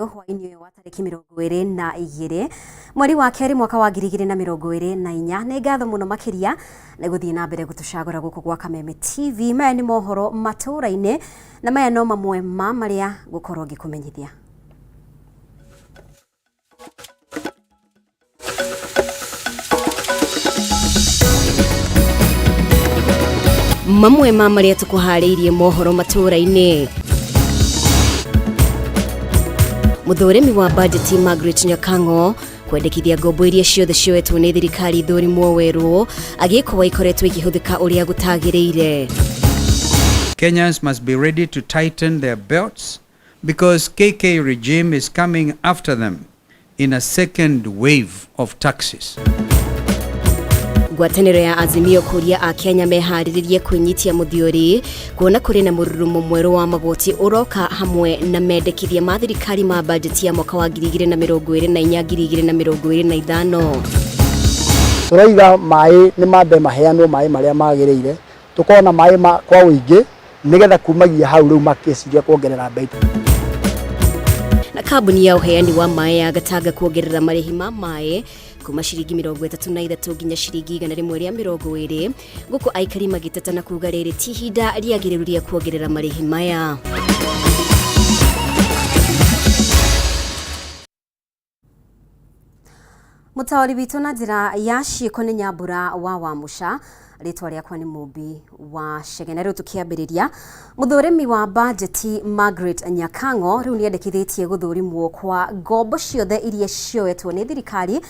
Hwainĩ ũyũ wa tarĩki 22 mweri wa kerĩ mwaka wa 2024. Nĩ ngatho mũno makĩria nĩ gũthiĩ na mbere gũtũcagũra gũkũ gwa Kameme TV. Maya nĩ mohoro matũũra-inĩ na maya no mamwe ma marĩa ngũkorwo ngĩkũmenyithia. Mamwe ma marĩa tũkũharĩirie mohoro matũũra-inĩ: mũthũrimi wa bajeti Margaret Nyakang'o kwendekithia ngombo iria ciothe cioetwo nĩ thirikari ithũrimwo werũ agĩkũwa ikoretwo ikĩhũthĩka ũrĩa gũtagĩrĩire. Kenyans must be ready to tighten their belts because KK regime is coming after them in a second wave of taxes. Ngwatanĩro ya Azimio kũria a Kenya meharĩrĩrie kwĩnyitia mũthiũri kuona kũrĩ na mũrurumo mwerũ wa magoti ũroka, hamwe na mendekithia ma thirikari ma bajeti ya mwaka wa 2024 2025. Tũraiga maĩ nĩ mambe maheanwo maĩ marĩa magĩrĩire, tũkorwo na maĩ ma kwa ũingĩ, nĩgetha kumagia hau rĩu makĩciria kuongerera mbei. Na kambuni ya ũheani wa maĩ ya Gatanga kuongerera marĩhi ma maĩ kuma ciringi 33 nginya ciringi 120, gũkũ aikari magĩteta na kuga rĩrĩ ti ihinda rĩagĩrĩru rĩa kuongerera marĩhi maya. Mũtaũri witũ na njĩra ya ciĩko nĩ Nyambura wa Wamuca, rĩtwa rĩakwa nĩ Mũmbi wa Chege. Na rĩu tũkĩambĩrĩria, mũthũrimi wa bajeti Margaret Nyakang'o rĩu nĩendekithĩtie gũthũrimwo kwa ngombo ciothe iria cioetwo nĩ thirikari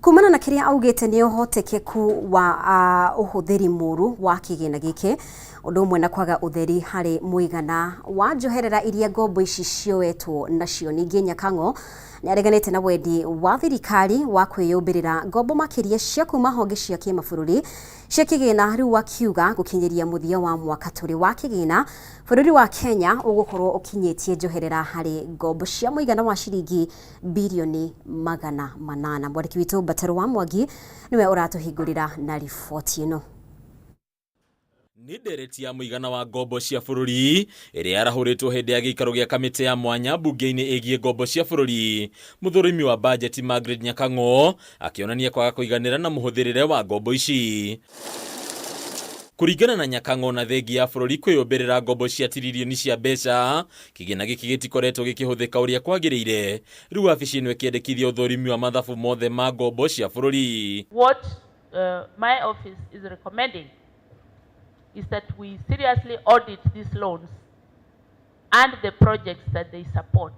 kumana na kĩrĩa augĩte nĩ ũhotekeku wa ũhũthĩri mũru wa kĩgĩna gĩkĩ, ũndũ ũmwe na kwaga ũtheri harĩ mũigana wa njoherera iria ngombo ici cioetwo nacio. Ningĩ Nyakang'o nĩ areganĩte na wendi wa thirikari wa kwĩyũmbĩrĩra ngombo makĩria cia kuma honge cia kĩmabũrũri cia kĩgĩna, rĩu akiuga gũkinyĩria mũthia wa mwaka tũrĩ wa kĩgĩna, bũrũri wa Kenya ũgũkorwo ũkinyĩtie njoherera harĩ ngombo cia mũigana wa ciringi birioni 800. Mwandĩki witũ Mbataro wa Mwangi nĩwe ũratũhingũrĩra na riboti ĩno. Nĩ ndereti ya mũigana wa ngombo cia bũrũri ĩrĩa yarahũrĩtwo hĩndĩ ya gĩikaro gĩa kamĩtĩ ya mwanya mbunge-inĩ ĩgiĩ ngombo cia bũrũri, mũthũrimi wa bajeti Margaret Nyakang'o akĩonania kwaga kũiganĩra na mũhũthĩrĩre wa ngombo ici. Kũringana na Nyakang'o, na thengi ya bũrũri kwĩyũmbĩrĩra ngombo cia tiririoni cia mbeca, kĩgĩna gĩkĩ gĩtikoretwo gĩkĩhũthĩka ũrĩa kwagĩrĩire. Rĩu wabici ĩno ĩkĩendekithia ũthũrimi wa mathabu mothe ma ngombo cia bũrũri. What my office is recommending is that we seriously audit these loans and the projects that they support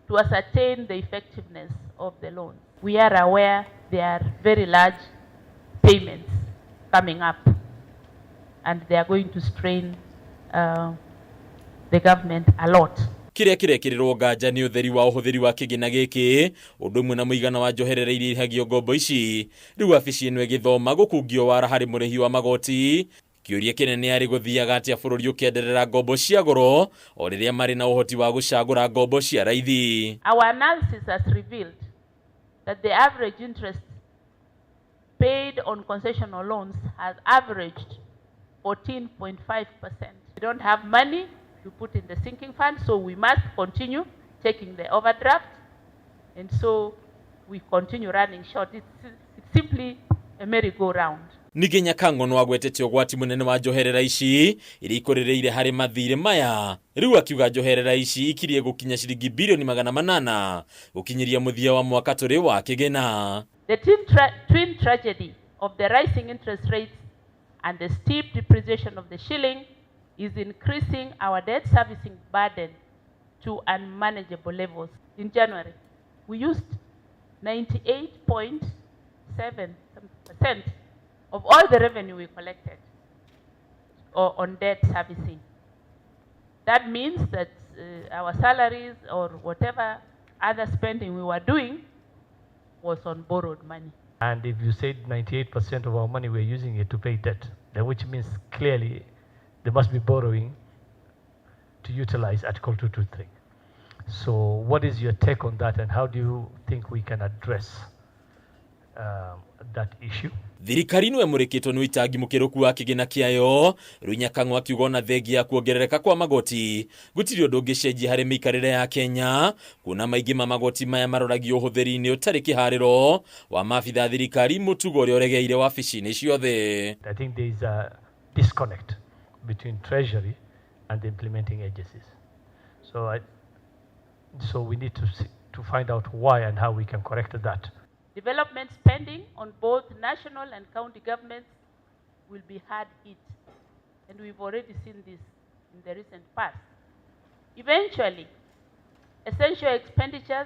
to ascertain the effectiveness of the loans. We are aware there are very large payments coming up and they are going to strain the government a lot. Kĩrĩa kĩrekĩrĩrwo nganja nĩ ũtheri wa ũhũthĩri wa kĩgĩna gĩkĩ, ũndũ ũmwe na mũigana wa njoherera iria irĩhagio ngombo ici. Rĩu wabici ĩno ĩgĩthoma gũkungio wara harĩ mũrĩhi wa magoti. Kĩũria kĩnene arĩ gũthiaga atĩa bũrũri ũkĩenderera ngombo cia goro o rĩrĩa marĩ na ũhoti wa gũcagũra ngombo cia raithi? Our analysis has revealed that the average interest paid on concessional loans has averaged 14.5%. We don't have money to put in the sinking fund, so we must continue taking the overdraft, and so we continue running short. It's simply a merry-go-round. Ningĩ Nyakang'o no agwetete ũgwati mũnene wa njoherera ici iria ikũrĩrĩire harĩ mathirĩ maya. Rĩu akiuga njoherera ici ikirie gũkinya ciringi birioni 800 gũkinyĩria mũthia wa mwaka tũrĩ wa kĩgĩna. The twin tragedy of the rising interest rates and the steep depreciation of the shilling is increasing our debt servicing burden to unmanageable levels. In January, we used 98.7% of all the revenue we collected on debt servicing. That means that our salaries or whatever other spending we were doing was on borrowed money. And if you said 98% of our money we're using it to pay debt, then which means clearly they must be borrowing to utilize Article 223. So what is your take on that, and how do you think we can address that issue. Thirikari no ĩmũrĩkĩtwo nĩ ũitangi mũkĩrũku wa kĩgĩna kĩayo. Rĩu Nyakang'o akiuga ona thengia ya kuongerereka kwa magoti gũtirĩ ũndũ ũngĩcenjia harĩ mĩikarĩre ya Kenya, kuona maingĩ ma magoti maya maroragio ũhũthĩri-inĩ ũtarĩ kĩharĩro wa maabitha a thirikari, mũtugo ũrĩa ũregeire wabici-inĩ ciothe. I think there is a disconnect between Treasury and the implementing agencies. So we need to find out why and how we can correct that. Development spending on both national and county governments will be hard hit, and we've already seen this in the recent past. Eventually, essential expenditures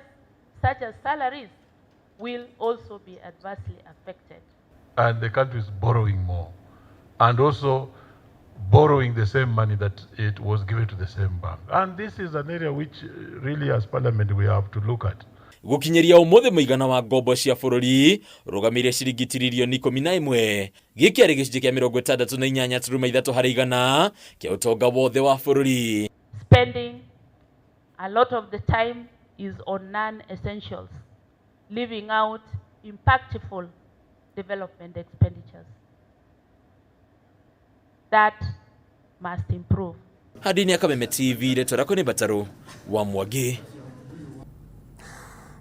such as salaries will also be adversely affected. And the country is borrowing more, and also borrowing the same money that it was given to the same bank. And this is an area which really as Parliament we have to look at. Gũkinyĩria ũmũthĩ, mũigana wa ngombo cia bũrũri ũrũgamĩire ciringi tiririoni 11. Gĩkĩ arĩ gĩcunjĩ kĩa 68.3% kĩa ũtonga wothe wa bũrũri. Spending a lot of the time is on non-essentials, leaving out impactful development expenditures. That must improve. Handini ya Kameme TV, rĩtwa rĩakwa nĩ Mbatarũ wa Mwangi.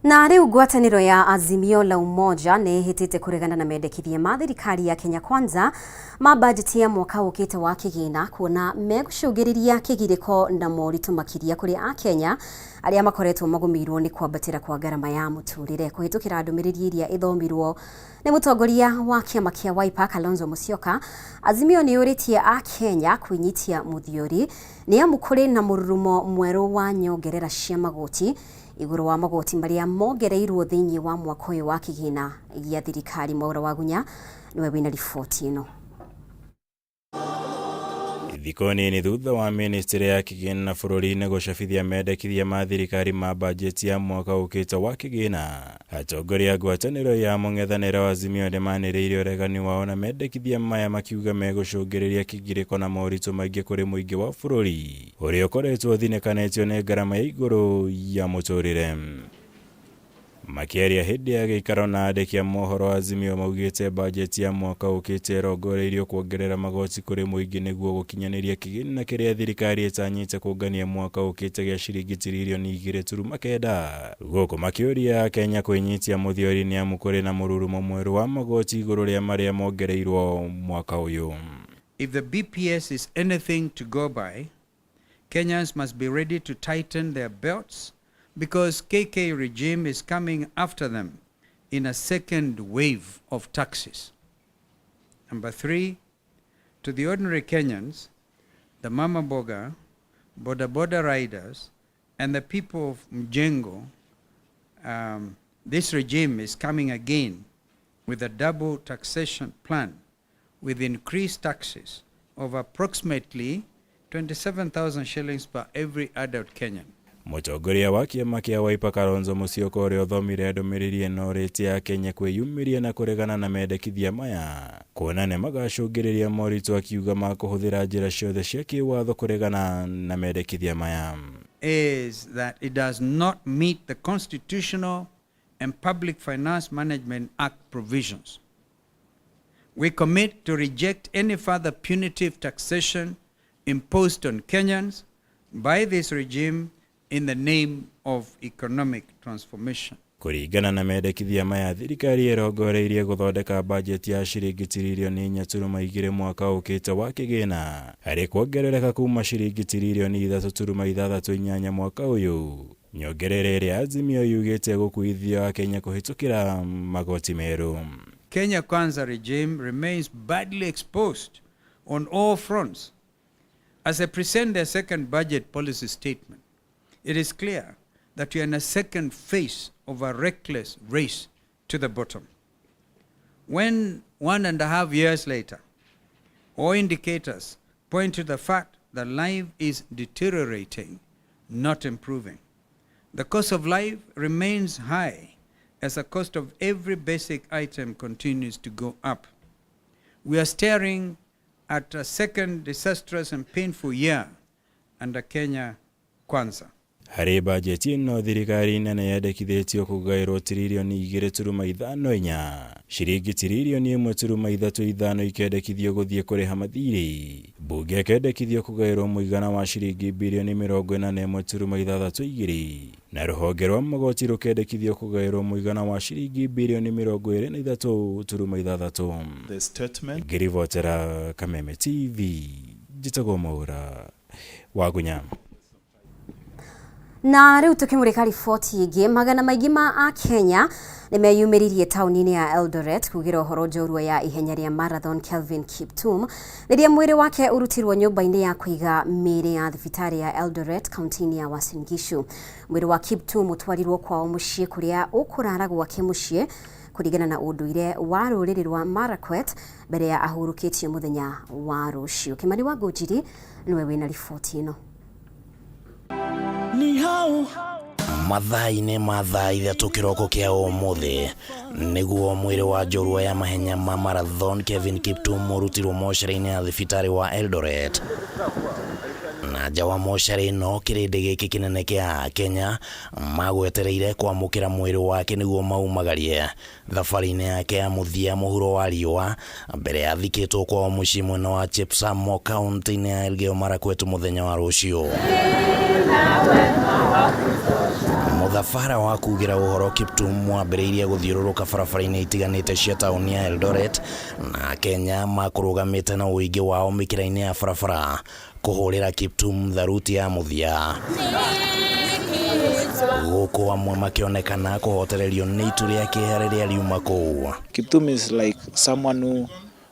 Na rĩu ngwatanĩro ya Azimio la Umoja nĩ ĩhĩtĩte kũregana na mendekithia ma thirikari ya Kenya Kwanza ma bajeti ya mwaka ũkĩte wa kĩgĩna, kuona megũcũngĩrĩria kĩgirĩko na moritũ makĩria kũrĩ akenya arĩa makoretwo magũmĩirwo nĩ kwambatĩra kwa ngarama ya mũtũrĩre. Kũhĩtũkĩra ndũmĩrĩri ĩrĩa ĩthomirwo nĩ mũtongoria wa kĩama kĩa Wiper, Kalonzo Musyoka, Azimio nĩ yũrĩtie akenya kwĩnyitia mũthiori nĩ amu kũrĩ na mũrurumo mwerũ wa nyongerera cia magoti igũrũ wa magoti marĩa mongereirwo thĩinĩ wa mwaka ũyũ wa kĩgĩna gĩa thirikari. Mwaura Wagunya nĩwe wĩna riboti ĩno. Thikũ nini thutha wa ministry ya kĩgĩna bũrũri-inĩ gũcabithia mendekithia ma thirikari ma bajeti ya mwaka ũkĩte wa kĩgĩna, atongoria a ngwatanĩro ya mũng'ethanĩro Azimio nĩmanĩrĩire ũregani wao na mendekithia maya, makiuga megũcũngĩrĩria kĩgirĩko na moritũ maingĩ kũrĩ mũingĩ wa bũrũri ũrĩa ũkoretwo ũthinĩkanĩtio nĩ ngarama ya igũrũ ya mũtũrĩre. Makĩaria hĩndĩ ya gĩikaro na andĩki a mohoro, Azimio maugĩte bajeti ya mwaka ũkĩte ĩrongoreirio kuongerera magoti kũrĩ mũingĩ nĩguo gũkinyanĩria kĩgĩna kĩrĩa thirikari ĩtanyĩte kũngania mwaka ũkĩte gĩa ciringi tiririoni 2.9, gũkũ makĩũria Kenya kwĩnyitia mũthiori nĩ amu kũrĩ na mũrurumo mwerũ wa magoti igũrũ rĩa marĩa mongereirwo mwaka ũyũ. If the BPS is anything to go by, Kenyans must be ready to tighten their belts because KK regime is coming after them in a second wave of taxes. Number three, to the ordinary Kenyans, the mama boga, boda boda riders, and the people of Mjengo, this regime is coming again with a double taxation plan with increased taxes of approximately 27,000 shillings per every adult Kenyan. Mũtongoria wa kĩama kĩa Wiper, Kalonzo Musyoka, ũrĩa ũthomire ndũmĩrĩri ĩno, ũrĩtie Akenya kwĩyumĩria na kũregana na mendekithia maya kuona nĩ magacũngĩrĩria moritũ, akiuga makũhũthĩra njĩra ciothe cia kĩwatho kũregana na mendekithia maya. Is that it does not meet the constitutional and Public Finance Management Act provisions. We commit to reject any further punitive taxation imposed on Kenyans by this regime in the name of economic transformation. Kũringana na mendekithia maya, thirikari ĩrongoreirie gũthondeka bajeti ya ciringi tiririoni 4.2 mwaka ũkĩte wa kĩgĩna, harĩ kuongerereka kuma ciringi tiririoni 3.68 mwaka ũyũ, nyongerera ĩrĩa Azimio yugĩte gũkuithia Kenya kũhĩtũkĩra magoti merũ. Kenya Kwanza regime remains badly exposed on all fronts. As they present their second budget policy statement, it is clear that we are in a second phase of a reckless race to the bottom. When 1.5 years later, all indicators point to the fact that life is deteriorating, not improving. The cost of life remains high as the cost of every basic item continues to go up. We are staring at a second disastrous and painful year under Kenya Kwanza. Harĩ bajeti ĩno thirikari nene yendekithĩtio kũgaĩrwo tiririoni 2.54, ciringi tiririoni 1.35 ikendekithio gũthiĩ kũrĩha mathirĩ, mbunge ĩkendekithio kũgaĩrwo mũigana wa ciringi birioni 41.62 na rũhonge rwa magoti rũkendekithio kũgaĩrwo mũigana wa ciringi birioni 23.6. The statement Ngĩribotera Kameme TV, njĩtagwo Mwaura Wagunya. Na rĩu tũkĩmũrĩka riboti ĩngĩ, magana maingĩ ma Akenya nĩmeyumĩririe taũni-inĩ ya Eldoret kugĩra ũhoro njorua ya ihenya rĩa marathon Kelvin Kiptum rĩrĩa mwĩrĩ wake ũrutirwo nyũmba-inĩ ya kũiga mĩĩrĩ ya thibitarĩ ya Eldoret kaunti-inĩ ya Uasin Gishu. Mwĩrĩ wa Kiptum ũtwarirwo kwao mũciĩ kũrĩa ũkũrara gwake mũciĩ kũringana na ũndũire wa rũrĩrĩ rwa Marakwet mbere ya ahurũkĩtio mũthenya wa rũciũ. Kĩmani wa Ngũnjiri nĩwe wĩna riboti ĩno. Mathaa-inĩ ma thaa 3 kĩroko kĩa ũmũthĩ nĩguo mwĩrĩ wa njorua ya mahenya ma marathon Kevin Kiptum ũrutirwo mocarĩ-inĩ ya thibitarĩ wa Eldoret. Na nja wa mocarĩ ĩno kĩrĩndĩ gĩkĩ kĩnene kĩa Kenya magwetereire kwamũkĩra mwĩrĩ wake nĩguo maumagarie thabarĩ-inĩ yake ya mũthia mũhuro wa riũa mbere ya thikĩtwo kwao mũciĩ mwena wa Chepsamo kaunti-inĩ ya Elgeyo Marakwet mũthenya wa rũciũ. Mũthabara wa kugĩra ũhoro Kiptum wambĩrĩirie gũthiũrũrũka barabara-inĩ itiganĩte cia taũni ya Eldoret na Kenya makũrũgamĩte na ũingĩ wao mĩkĩra-inĩ ya barabara kũhũrĩra Kiptum tharuti ya mũthia. Gũkũ amwe makĩonekana kũhotererio nĩ itu rĩa kĩeha rĩrĩa riuma kũu. Kiptum is like someone who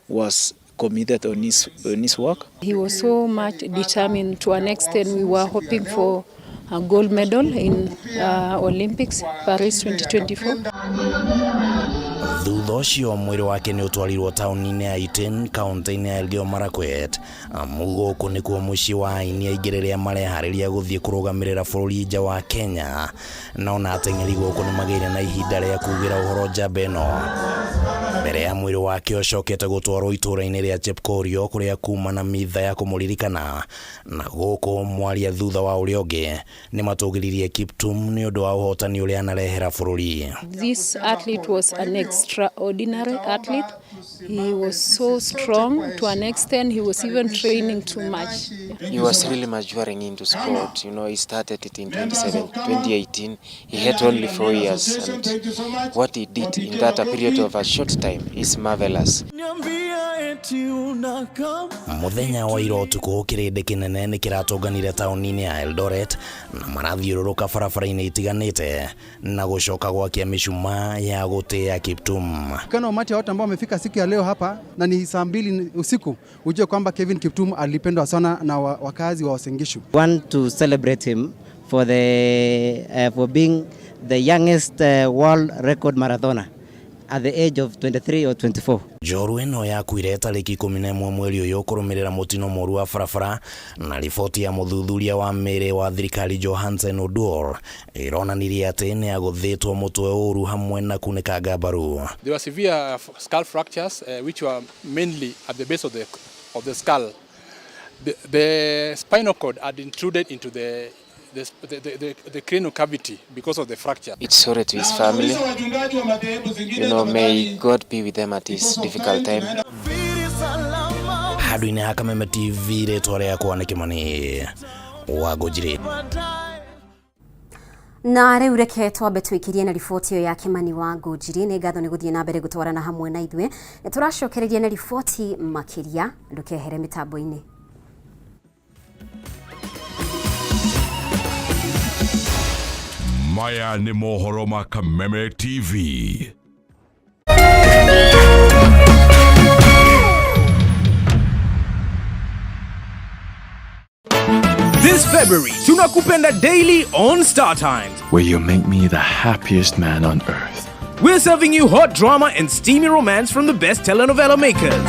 was committed on his work. He was so much determined to an extent we were hoping for a gold medal in Olympics Paris 2024. Thutha ũcio mwĩrĩ wake nĩ ũtwarirwo taũni-inĩ ya Iten kaunti-inĩ ya Elgeyo Marakwet. Amu gũkũ nĩkuo mũciĩ wa aini aingĩ rĩrĩa mareharĩria gũthiĩ kũrũgamĩrĩra bũrũri nja wa Kenya. Na ona ateng'eri gũkũ nĩ magĩire na ihinda rĩa kugĩra ũhoro njamba ĩno. Mbere ya mwĩrĩ wake ũcokete gũtwarwo itũũra-inĩ rĩa Chepkorio kũrĩa kuma na mitha ya kũmũririkana. Na gũkũ mwaria thutha wa ũrĩa ũngĩ nĩ matũgĩririe Kiptum nĩ ũndũ wa ũhotani ũrĩa anarehera bũrũri. This athlete was an extraordinary athlete. He was so strong to an extent he was even training too much. He was really maturing into sport. You know, he started it in 2018. He had only 4 years, and what he did in that a period of a short time is marvelous. Mũthenya wa ira ũtukũ kĩrĩndĩ kĩnene nĩ kĩratũnganire taũni-inĩ ya Eldoret na marathiũrũrũka barabara-inĩ itiganĩte na gũcoka gwakia mĩcumaa ya gũtĩĩa Kiptum. Ukiona umati wa watu ambao wamefika siku ya leo hapa na ni saa 2 usiku, ujue kwamba Kevin Kiptum alipendwa sana na wakazi wa Uasin Gishu. Want to celebrate him for the for being the youngest world record marathoner at the age of 23 or 24. Njorua ĩno yakuire tarĩki 11 mweri ũyũ kũrũmĩrĩra mũtino mũru wa barabara na riboti ya mũthuthuria wa mĩĩrĩ wa thirikari Johansen Oduor ĩronanirie atĩ nĩ agũthĩtwo mũtwe ũru hamwe na kunĩkanga mbaru. There were severe skull fractures which were mainly at the base of the skull. The spinal cord had intruded into the cranial cavity because of the fracture. It's sorry to his family. You know, may God be with them at this difficult time. Handũ-inĩ ha Kameme TV rĩtwa rĩakwa nĩ Kĩmani wa Ngũnjiri. Na rĩu reke twambe twĩkĩrie na riboti ĩyo ya Kĩmani wa Ngũnjiri. Nĩ ngatho nĩ gũthiĩ na mbere gũtwarana hamwe na ithuĩ. Nĩ tũracokereria na riboti makĩria, ndũkehere mĩtambo-inĩ. Maya ni mohoro ma Kameme TV. This February, Tunakupenda Daily on Star Times. Where you make me the happiest man on earth. We're serving you hot drama and steamy romance from the best telenovela makers.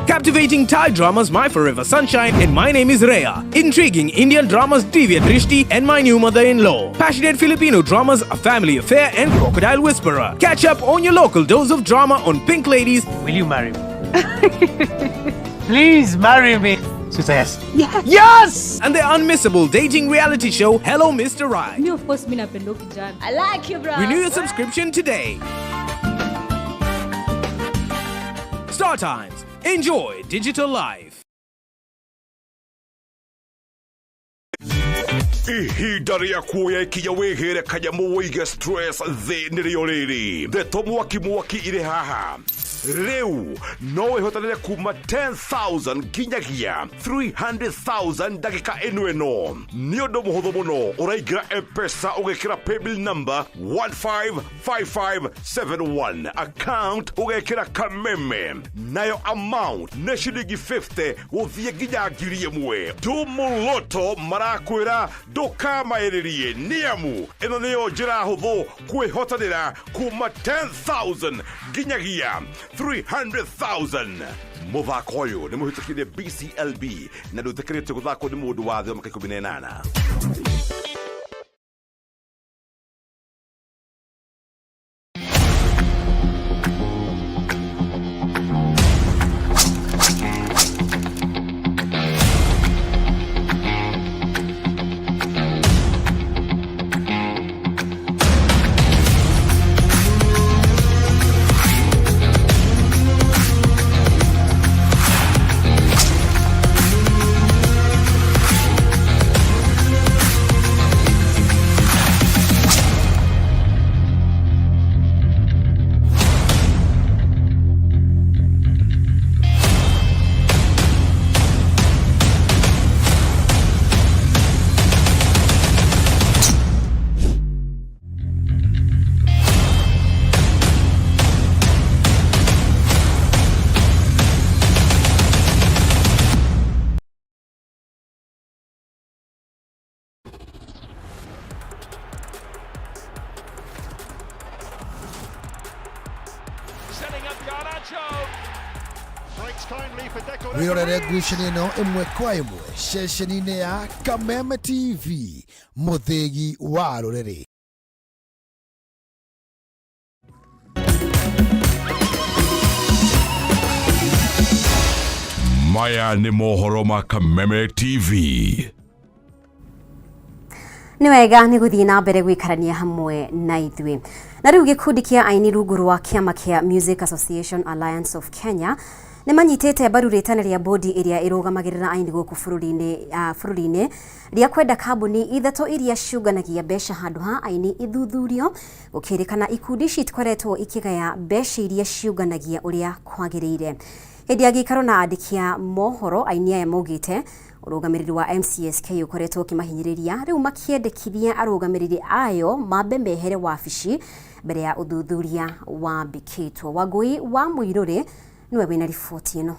Captivating Thai dramas My Forever Sunshine and My Name is Rhea. Intriguing Indian dramas Divya Drishti and My New Mother-in-Law. Passionate Filipino dramas A Family Affair and Crocodile Whisperer. Catch up on your local dose of drama on Pink Ladies. Will you marry me? Please marry me. Say yes. Yes. Yes! And the unmissable dating reality show, Hello Mr. Right. Me, of course, mi napenda kijana. I like you, bro. Renew your subscription today. Star Times. Enjoy digital life. Ihinda rĩa kuoya ikinya wĩhĩre kanyamũ wĩige stress thĩ nĩrĩo rĩrĩ. Ndeto mwaki mwaki irĩ haha. Rĩu no wĩhotanĩre kuma 10,000 nginyagia 300,000 ndagĩka ĩno ĩno. Nĩ ũndũ mũhũthũ mũno, ũraingĩra M-Pesa ũgekĩra paybill number 155571, account ũgekĩra Kameme, nayo amount nĩ ciringi 50 gũthiĩ nginya 1,000. Tumuloto marakwĩra ndũkamaĩrĩrie, nĩamu ĩno nĩyo njĩra hũthũ kwĩhotanĩra kuma 10,000 nginyagia 300,000. Mũthako ũyũ nĩ mũhĩtũkire BCLB na ndũĩtĩkĩrĩtio gũthakwo nĩ mũndũ wa thĩ wa mĩaka 18. Wirorere ngucanio ĩno ĩmwe kwa ĩmwe ceceni-inĩ ya Kameme TV, mũthĩgi wa rũrĩrĩ. Maya nĩ mohoro ma Kameme TV. Nĩ wega nĩ gũthiĩ na mbere gũikarania hamwe na ithuĩ. Na rĩu gĩkundi kĩa aini rungu rwa kĩama kĩa Music Association Alliance of Kenya nĩ manyitĩte mbaru rĩtana rĩa bodi ĩrĩa ĩrũgamagĩrĩra aini gũkũ bũrũri-inĩ rĩa kwenda kambuni ithatũ iria ciũnganagia mbeca handũ ha aini ithuthurio, gũkĩrĩkana ikundi ici itikoretwo ikĩgaya mbeca iria ciũnganagia ũrĩa kwagĩrĩire. Hĩndĩ ya gĩikaro na andĩki a mohoro, aini aya maugĩte ũrũgamĩrĩri wa MCSK ũkoretwo ũkĩmahinyĩrĩria, rĩu makĩendekithia arũgamĩrĩri ayo mambe mehere wabici mbere ya ũthuthuria wambĩkĩtwo. Wangũi wa Mũirũrĩ nĩwe wĩna riboti ĩno.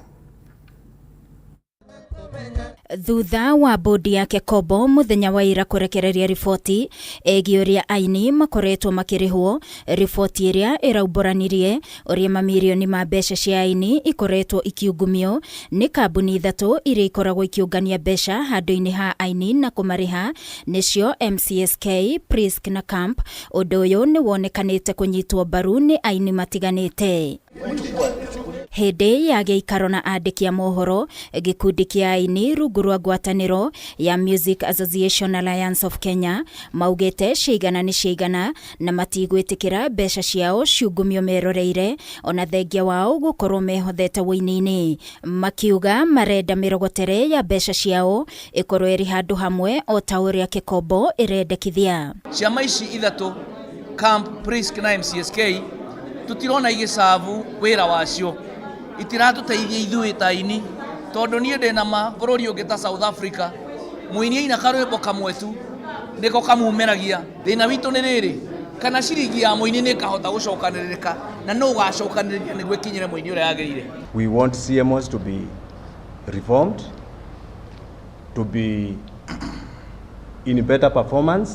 Thutha wa bodi ya Kekobo muthenya wa ira kurekereria riboti ĩgiĩ ũrĩa aini makoretwo makĩrĩhwo, riboti ĩrĩa ĩraumbũranirie ũrĩa mamirioni ma mbeca cia aini ikoretwo ikiungumio nĩ kambuni ithatũ iria ikoragwo ikiũngania mbeca handũ-inĩ ha aini na kũmarĩha, nĩcio MCSK, Prisk na Camp. Ũndũ ũyũ nĩ wonekanĩte kũnyitwo mbaru nĩ aini matiganĩte. Hĩndĩ ya gĩikaro na andĩki a mohoro, gĩkundi kĩa aini rungu rwa ngwatanĩro ya Music Association Alliance of Kenya maugĩte ciigana nĩ ciigana na matigwĩtĩkĩra mbeca ciao ciungumio meroreire ona thengia wao gũkorwo mehothete wũini-inĩ. Makiuga marenda mĩrogotere ya mbeca ciao ĩkorwo ĩrĩ handũ hamwe o ta ũrĩa Kĩkombo ĩrendekithia. Ciama ici ithatũ, Camp, Prisk na MCSK, tutirona igĩcabu wĩra wacio, itiratũteithia ithuĩ ta aini, tondũ niĩ ndĩna ma bũrũri ũngĩ ta South Africa, mũini aina karwĩmbo kamwe tu nĩko kamumeragia. Thĩna witũ nĩ rĩrĩ, kana ciringi ya mũini nĩ ĩkahota gũcokanĩrĩrĩka na nũ ũgacokanĩrĩria nĩguo ĩkinyĩre mũini ũrĩa yagĩrĩire. We want CMOs to be reformed, to be in better performance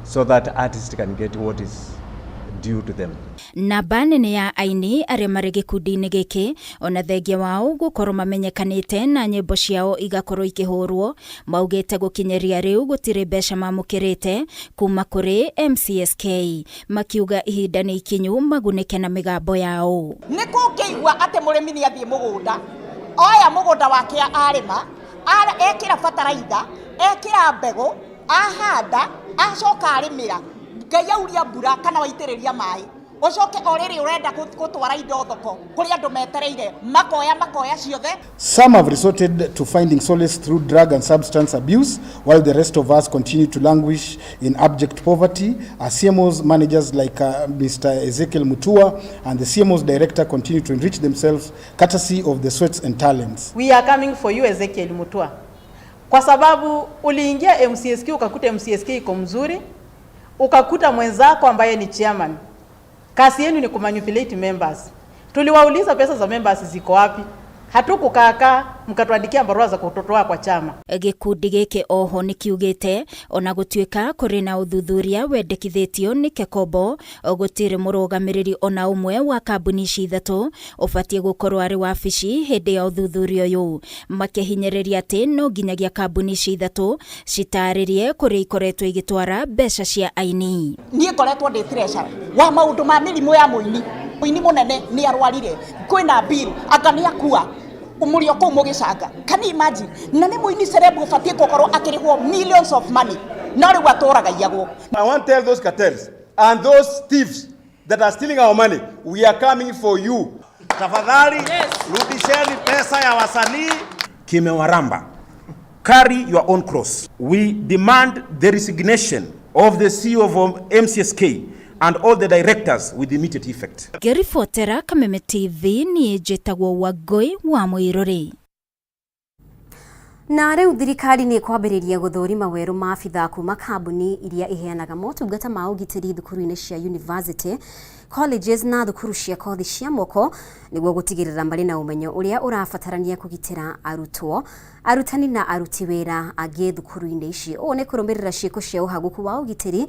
so that artists can get what is due to them. Namba nene ya aini arĩa marĩ gĩkundi-inĩ gĩkĩ ona thengia wao gũkorwo mamenyekanĩte na nyĩmbo ciao igakorwo ikĩhũrwo, maugĩte gũkinyĩria rĩu gũtirĩ mbeca mamũkĩrĩte kuma kũrĩ MCSK, makiuga ihinda nĩ ikinyu magunĩke na mĩgambo yao. Nĩ kũngĩigua atĩ mũrĩmi nĩ athiĩ mũgũnda, oya mũgũnda wake arĩma, Ekĩra bataraitha, ekĩra mbegũ, ahanda, acoka arĩmĩra, Ngai auria mbura kana waitĩrĩria maĩ, ũcoke o rĩrĩ ũrenda gũtwara indo thoko kũrĩ andũ metereire makoya makoya ciothe. Some have resorted to finding solace through drug and substance abuse, while the rest of us continue to languish in abject poverty. As CMO's managers like Mr. Ezekiel Mutua and the CMO's director continue to enrich themselves courtesy of the sweats and talents. We are coming for you, Ezekiel Mutua, kwa sababu uliingia MCSK ukakuta MCSK iko mzuri, ukakuta mwenzako ambaye ni chairman, kazi yenu ni kumanipulate members. Tuliwauliza pesa za members ziko wapi? Hatukukaakaa mkatuandikia barua za kututoa kwa chama. Gĩkundi gĩkĩ oho nĩ kiugĩte ona gũtuĩka kũrĩ na ũthuthuria wendekithĩtio nĩ Kekobo, gũtirĩ mũrũgamĩrĩri ona ũmwe wa kambuni ici ithatũ ũbatiĩ gũkorwo arĩ wabici hĩndĩ ya ũthuthuria ũyũ, makĩhinyĩrĩria atĩ no nginyagia kambuni ici ithatũ citarĩrie kũrĩa ikoretwo igĩtwara mbeca cia aini. Niĩ ngoretwo ndĩ treasurer wa maũndũ ma mĩrimũ ya mũini. Mũini mũnene nĩ arwarire, kwĩna bill, anga nĩ akua, mũrĩ o kũu mũgĩcanga. Can you imagine? Na nĩ mũini celeb ũbatiĩ gũkorwo akĩrĩhwo millions of money, no rĩu atũraga iyagwo. I want to tell those cartels and those thieves that are stealing our money, we are coming for you. Tafadhali, rudisheni pesa ya wasanii. Kimewaramba, carry your own cross. We demand the resignation of the CEO of MCSK and all the directors with immediate effect. Ngĩribotera Kameme TV niĩ njĩtagwo Wangũi wa Mũirũrĩ. Na rĩu thirikari nĩ ĩkwambĩrĩria gũthũrima werũ maabithaa kuma kambuni iria iheanaga motungata ma ũgitĩri thukuru-inĩ cia university, colleges na thukuru cia kothi cia moko nĩguo gũtigĩrĩra marĩ na ũmenyo ũrĩa ũrabatarania kũgitĩra arutwo, arutani na aruti wĩra angĩ thukuru-inĩ ici. Ũũ nĩ kũrũmĩrĩra ciĩko cia ũhagũku wa ũgitĩri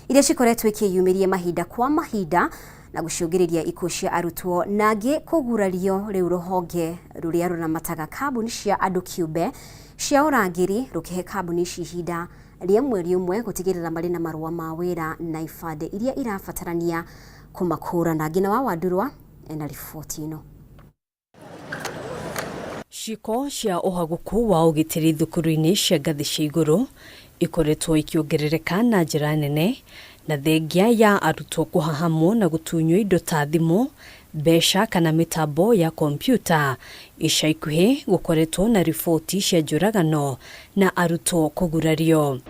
iria cikoretwo ikĩyumĩria mahinda kwa mahinda na gũcũngĩrĩria ikuũ cia arutwo na angĩ kũgurario. Rĩu rũhonge rũrĩa rũramataga kambuni cia andũ kĩũmbe cia ũrangĩri rũkĩhe kambuni ici ihinda rĩa mweri ũmwe gũtigĩrĩra marĩ na marũa ma wĩra na ibandĩ iria irabatarania kũmakũrana. Ngina wa Wandurwa ena riboti ĩno. Ciĩko cia ũhagũku wa ũgitĩri thukuru-inĩ cia ngathĩ cia igũrũ ikoretwo ikĩongerereka na njĩra nene, na thengia ya arutwo kũhahamwo na gũtunywo indo ta thimũ, mbeca kana mĩtambo ya kompiuta. Ica ikuhĩ gũkoretwo na riboti cia njũragano na arutwo kũgurario.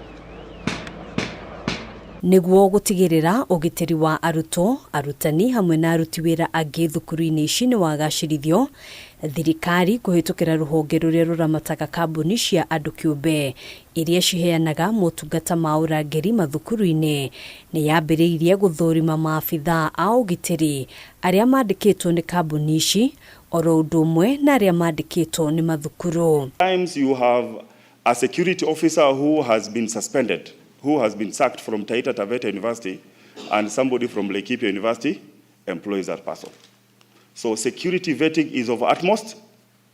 Nĩguo gũtigĩrĩra ũgitĩri wa arutwo, arutani hamwe na aruti wĩra angĩ thukuru-inĩ ici nĩ wagacĩrithio, thirikari kũhĩtũkĩra rũhonge rũrĩa rũramataga kambuni cia andũ kĩũmbe iria ciheanaga motungata ma ũrangĩri mathukuru-inĩ nĩ yambĩrĩirie gũthũrima maabithaa a ũgitĩri arĩa mandĩkĩtwo nĩ kambuni ici oro ũndũ ũmwe na arĩa mandĩkĩtwo nĩ mathukuru. Times you have a security officer who has been suspended, who has been sacked from Taita Taveta University, and somebody from Laikipia University employs that person. So security vetting is of utmost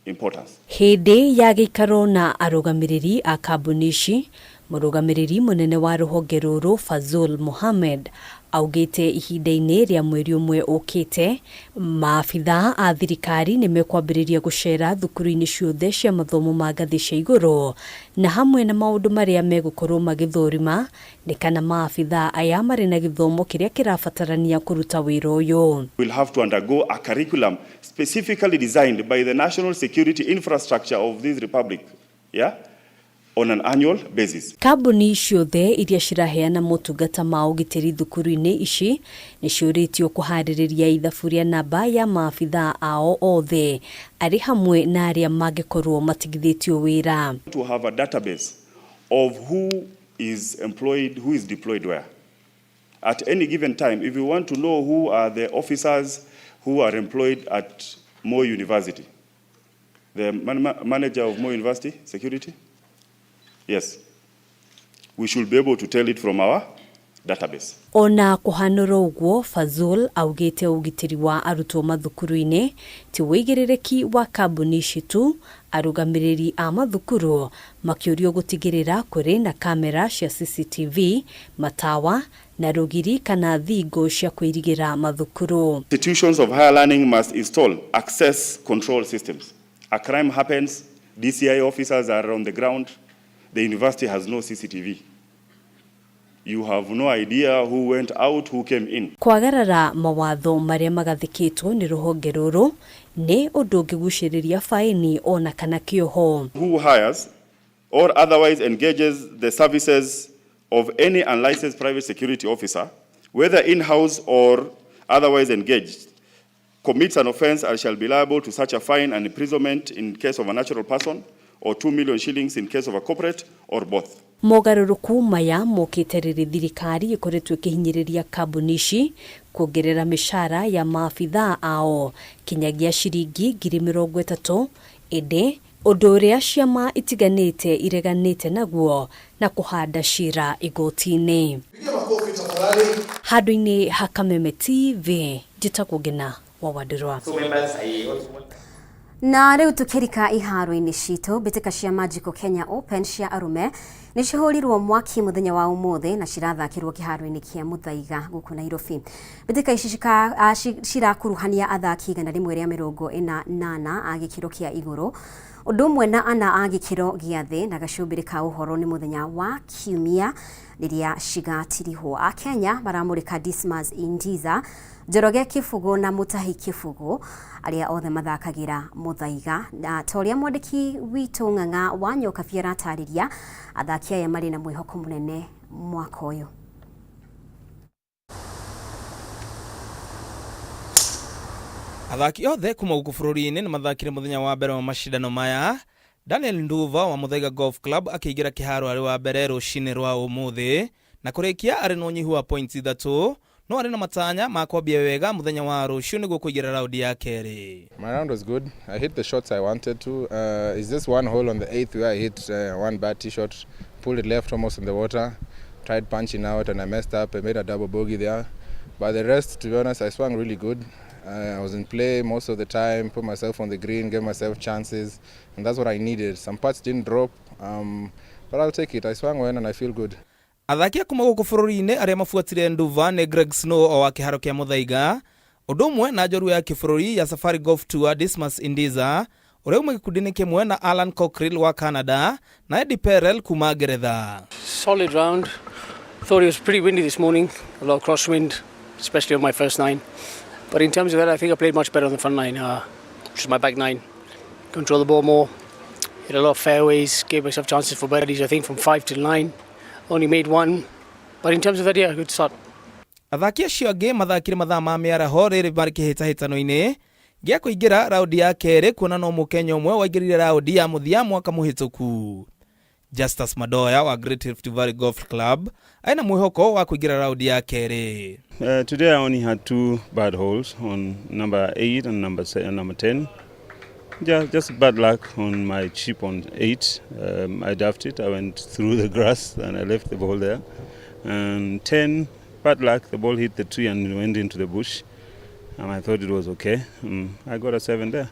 importance. Hĩndĩ ya gĩikaro na arũgamĩrĩri a kambuni ici, mũrũgamĩrĩri mũnene wa rũhonge rũrũ Fazul Mohammed augĩte ihinda-inĩ rĩa mweri ũmwe ũkĩte maabithaa a thirikari nĩ mekwambĩrĩria gũcera thukuru-inĩ ciothe cia mathomo ma ngathĩ cia igũrũ, na hamwe na maũndũ marĩa megũkorwo magĩthũrima nĩ kana maabithaa aya marĩ na gĩthomo kĩrĩa kĩrabatarania kũruta wĩra ũyũ. Will have to undergo a curriculum specifically designed by the national security infrastructure of this republic, yeah, on an annual basis. Kambuni ciothe iria ciraheana motungata ma ũgitĩri thukuru-inĩ ici nĩ ciũrĩtio kũharĩrĩria ithabu rĩa namba ya maabithaa ao othe arĩ hamwe na arĩa mangĩkorwo matigithĩtio wĩra. To have a database of who is employed, who is deployed where. At any given time, if you want to know who are the officers who are employed at Moi University, the manager of Moi University, security? Yes. We should be able to tell it from our database. Ona kũhanũra ũguo, Fazul augĩte ũgitĩri wa arutwo mathukuru-inĩ ti ũigĩrĩrĩki wa kambuni ici tu. Arũgamĩrĩri a mathukuru makĩũrio gũtigĩrĩra kũrĩ na kamera cia CCTV, matawa na rũgiri kana thingo cia kũirigĩra mathukuru. Institutions of higher learning must install access control systems. A crime happens, DCI officers are on the ground. The university has no CCTV. You have no idea who went out, who came in. Kwagarara mawatho marĩa magathĩkĩtwo nĩ rũhonge rũrũ nĩ ũndũ ũngĩgucĩrĩria faini ona kana kĩoho. Who hires or otherwise engages the services of any unlicensed private security officer, whether in-house or otherwise engaged, commits an offense and shall be liable to such a fine and imprisonment in case of a natural person, or 2 million shillings in case of a corporate, or both. Mogarũrũku maya mokĩte rĩrĩ thirikari ĩkoretwo ĩkĩhinyĩrĩria kambuni ici kuongerera mĩcara ya maabithaa ao kinyagia ciringi 30,000 ĩndĩ ũndũ ũrĩa ciama itiganĩte ireganĩte naguo na kũhanda cira igoti-inĩ. Handũ-inĩ ha Kameme TV njĩtagwo Ngina wa Wandirwa. Na rĩu tukĩrika iharo-inĩ citũ, mbĩtĩka cia Magical Kenya Open cia arũme nĩ cihũrirwo mwaki mũthenya wa ũmũthĩ na cirathakĩrwo kĩharo-inĩ kĩa Muthaiga gũkũ Nairobi. Mbĩtĩka ici cirakuruhania athaki 144 a gĩkĩro kĩa igũrũ, ũndũ ũmwe na ana a gĩkĩro gĩa thĩ, na gacũmbĩrĩ ka ũhoro nĩ mũthenya wa Kiumia rĩrĩa cigatirihwo. Akenya maramũrĩka Dismas Indiza, Njoroge Kĩbũgũ na Mũtahi Kĩbũgũ arĩa othe mathakagĩra Muthaiga, na ta ũrĩa mwandĩki witũ Ng'ang'a wa Nyokabi aratarĩria, athaki aya marĩ na mwĩhoko mũnene mwaka ũyũ. Athaki othe kuma gũkũ bũrũri-inĩ nĩ mathakire mũthenya wa mbere wa macindano maya. Daniel Nduva wa Muthaiga Golf Club akĩingĩra kĩharo arĩ wa mbere rũcinĩ rwa ũmũthĩ na kũrĩkia arĩ na ũnyihu wa points 3, no arĩ na matanya ma kwambia wega mũthenya wa rũciũ nĩguo kũingĩra raundi ya kerĩ. My round was good. I hit the shots I wanted to. It's just one hole on the 8th where I hit one bad tee shot, pulled it left almost in the water, tried punching out and I messed up. I made a double bogey there. But the rest, to be honest, I swung really good. I was in play most of the time, put myself on the green, gave myself chances, and that's what I needed. Some putts didn't drop, but I'll take it. I swung well and I feel good. Athaki a kuma gũkũ bũrũri-inĩ arĩa mabuatire Nduva nĩ Greg Snow o wa kĩharo kĩa Muthaiga, ũndũ ũmwe na njorua ya kĩbũrũri ya Safari Golf Tour Dismas Indiza, ũrĩa uma gĩkundi-inĩ kĩmwe na Alan Cockerill wa Canada na Eddie Perel kuma Ngeretha. Solid round. Thought it was pretty windy this morning, a lot of crosswind, especially on my first nine. But in terms of that, I think I played much better on the front nine, which is my back nine. Control the ball more, hit a lot of fairways, gave myself chances for birdies, I think from 5 to 9. Only made one, but in terms of that, yeah, good start. Athaki acio angĩ mathakire mathaa ma mĩaraho rĩrĩ marĩ kĩhĩtahĩtano-inĩ gĩa kũingĩra raundi ya kerĩ, kuona no mũkenya ũmwe waingĩrire raundi ya mũthia mwaka mũhĩtũku. Justus Madoya wa Great Rift Valley Golf Club aina mwĩhoko wa kũingĩra raundi ya kerĩ. Today I only had 2 bad holes on number 8 and number 10. Just bad luck on my chip on 8. I duffed it. I went through the grass and I left the ball there. And 10, bad luck. The ball hit the tree and went into the bush. And I thought it was okay. I got a 7 there.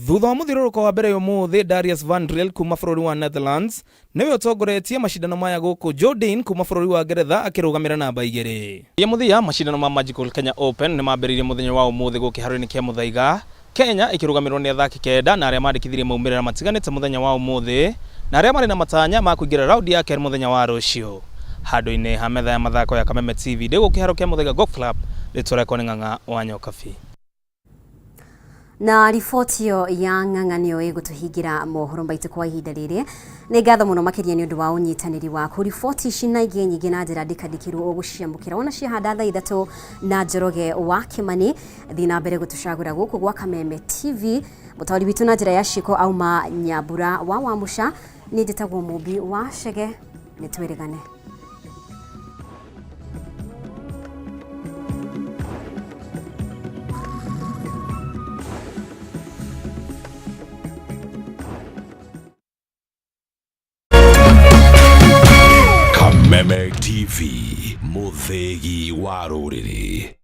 Thutha wa mũthiũrũrũko wa mbere ũmũthĩ, Darius Van Driel kuma bũrũri wa Netherlands nĩwe ũtongoretie macindano maya gũkũ, Jordan kuma bũrũri wa Ngeretha akĩrũgamĩra namba 2. Ya mũthia, macindano ma Magical Kenya Open nĩ mambĩrĩirie mũthenya wa ũmũthĩ gũkũ kĩharo-inĩ kĩa Muthaiga. Kenya ĩkĩrũgamĩrĩrwo nĩ athaki 9 na arĩa mandĩkithirie maumĩrĩra matiganĩte mũthenya wa ũmũthĩ na arĩa marĩ na matanya ma kũingĩra raundi ya kerĩ mũthenya wa rũciũ. Handũ-inĩ ha metha ya mathako ya Kameme TV ndĩ gũkũ kĩharo kĩa Muthaiga Golf Club, rĩtwa rĩakwa nĩ Ng'ang'a wa Nyokabi. Na riboti ĩyo ya Ng'ang'a nĩyo ĩgũtũhingĩra mohoro maitũ kwa ihinda rĩrĩ. Nĩ ngatho mũno makĩria nĩ ũndũ wa ũnyitanĩri waku. Riboti ici na ingĩ nyingĩ na njĩra ndikandĩkĩrwo ũgũciamũkĩra wona ciahanda thaa 3 na Njoroge wa Kĩmani. Thiĩ na mbere gũtũcagũra gũkũ gwa Kameme TV. Mũtaũri witũ na njĩra ya ciĩko auma Nyambura wa Wamũca. Niĩ njĩtagwo Mũmbi wa Chege, nĩ twĩrĩgane. Kameme TV, mũthĩgi wa rũrĩrĩ.